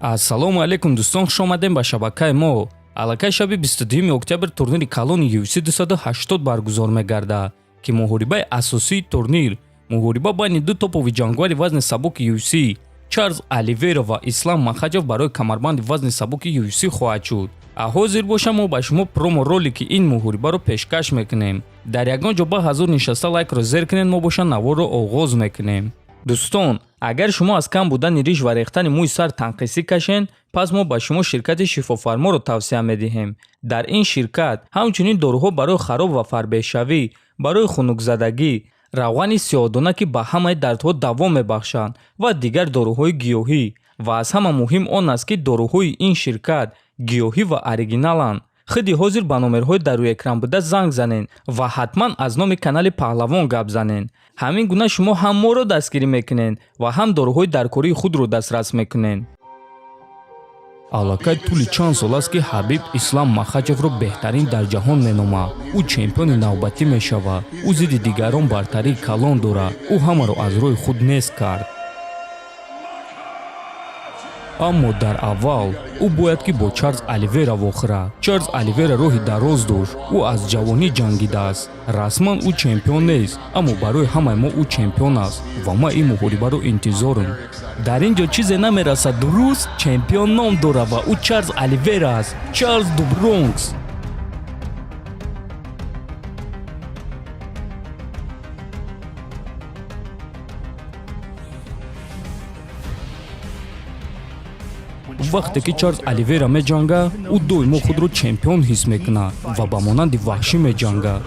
Ассалому алайкум, дӯстон, хуш омадем ба шабакаи мо. Аллакай шаби 22 октябр турнири калони UFC 280 баргузор мегардад, ки муҳорибаи асосии турнир муҳориба байни ду топови ҷанговари вазни сабуки UFC Чарлз Оливейра ва Ислам Махачев барои камарбанди вазни сабуки UFC хоҳад шуд. А ҳозир боша, мо ба шумо промо ролики ин муҳорибаро пешкаш мекунем. Дар ягон ҷо ба ҳазур нишаста лайкро зер кунед, мо боша наворро оғоз мекунем. Дӯстон, агар шумо аз кам будани риш ва рехтани мӯи сар танқисӣ кашед, пас мо ба шумо ширкати Шифофарморо тавсия медиҳем. Дар ин ширкат ҳамчунин доруҳо барои хароб ва фарбеҳшавӣ, барои хунукзадагӣ, равғани сиёҳдона, ки ба ҳамаи дардҳо даво мебахшанд, ва дигар доруҳои гиёҳӣ. Ва аз ҳама муҳим он аст, ки доруҳои ин ширкат гиёҳӣ ва оригиналанд. Худи ҳозир ба номерҳои дар рӯи экран буда занг занед ва ҳатман аз номи канали Паҳлавон гап занед. Ҳамин гуна шумо ҳам моро дастгирӣ мекунед ва ҳам доруҳои даркории худро дастрас мекунед. Аллакай тӯли чанд сол аст, ки Ҳабиб Ислам Махачевро беҳтарин дар ҷаҳон меномад. Ӯ чемпиони навбатӣ мешавад. Ӯ зидди дигарон бартарии калон дорад. Ӯ ҳамаро аз роҳи худ нест кард. Аммо дар аввал ӯ бояд ки бо Чарлз Оливера вохӯрад. Чарлз Оливера роҳи дароз дошт. Ӯ аз ҷавонӣ ҷангидааст. Расман ӯ чемпион нест, аммо барои ҳамаи мо ӯ чемпион аст ва ман ин муҳорибаро интизорам. Дар ин ҷо чизе намерасад, дуруст? Чемпион ном дорад ва ӯ Чарлз Оливера аст. Чарлз ду Бронкс. Вақте ки Чарлз Оливера меҷангад, ӯ доимо худро чемпион ҳис мекунад ва ба монанди ваҳшӣ меҷангад.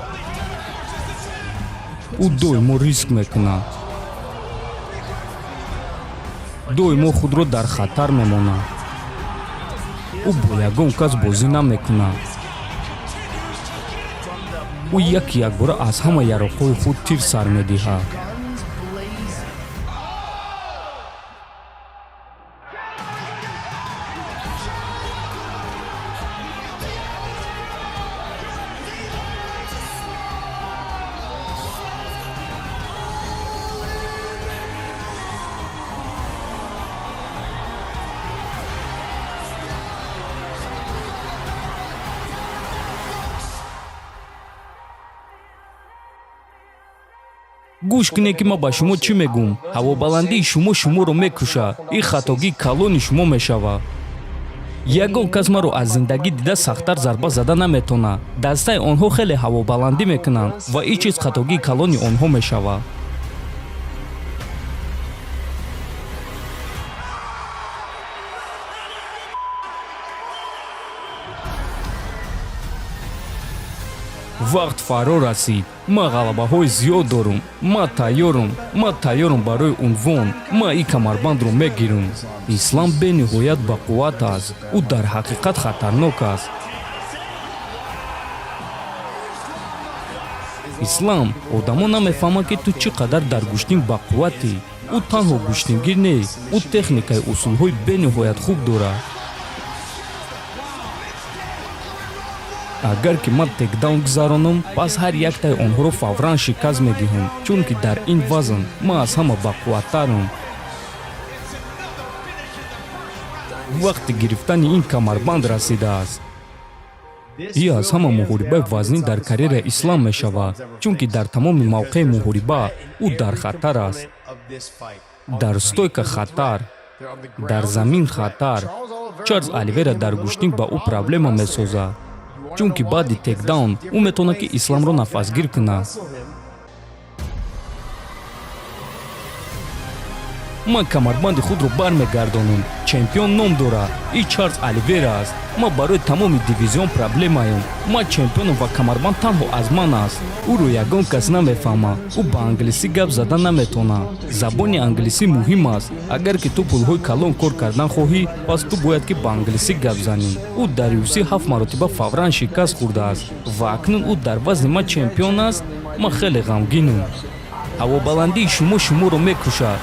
Ӯ доимо риск мекунад, доимо худро дар хатар мемонад. Ӯ бо ягон кас бозӣ намекунад. Ӯ яки якбора аз ҳама яроқҳои худ тир сар медиҳад. Гӯш кунед, ки ман ба шумо чӣ мегӯм. Ҳавобаландии шумо шуморо мекушад. Ин хатогии калони шумо мешавад. Ягон кас маро аз зиндагӣ дида сахттар зарба зада наметавонад. Дастаи онҳо хеле ҳавобаландӣ мекунанд ва ин чиз хатогии калони онҳо мешавад. Вақт фаро расид. Ман ғалабаҳои зиёд дорум. Ман тайёрам, ман тайёрам барои унвон. Ман ин камарбандро мегирам. Ислам бениҳоят бақувват аст. Ӯ дар ҳақиқат хатарнок аст. Ислам, одамон намефаҳманд, ки ту чӣ қадар дар гӯштин бақувватӣ. Ӯ танҳо гӯштингир нест, ӯ техникаи усулҳои бениҳоят хуб дорад. Агар ки ман тейкдаун гузаронам, пас ҳар яктаи онҳоро фавран шикаст медиҳам, чунки дар ин вазн ман аз ҳама бақувваттарам. Вақти гирифтани ин камарбанд расидааст. Ин аз ҳама муҳорибаи вазнин дар карьераи Ислам мешавад, чунки дар тамоми мавқеи муҳориба ӯ дар хатар аст. Дар стойка хатар, дар замин хатар. Чарлз Оливера дар гӯштин ба ӯ проблема месозад, чунки баъди тейкдаун ӯ метавонад, ки Исламро нафасгир кунад. Ман камарбанди худро бармегардонам. Чемпион ном дорад, ин Чарлз Оливера аст. Ман барои тамоми дивизион проблемаем. Ман чемпионам ва камарбанд танҳо аз ман аст. Ӯро ягон кас намефаҳмад. Ӯ ба англисӣ гап зада наметавонад. Забони англисӣ муҳим аст. Агар ки ту пулҳои калон кор кардан хоҳӣ, пас ту бояд ки ба англисӣ гап занӣ. Ӯ дар UFC ҳафт маротиба фавран шикаст хӯрдааст ва акнун ӯ дар вазни ман чемпион аст. Ман хеле ғамгинам. Ҳавобаландии шумо шуморо мекушад.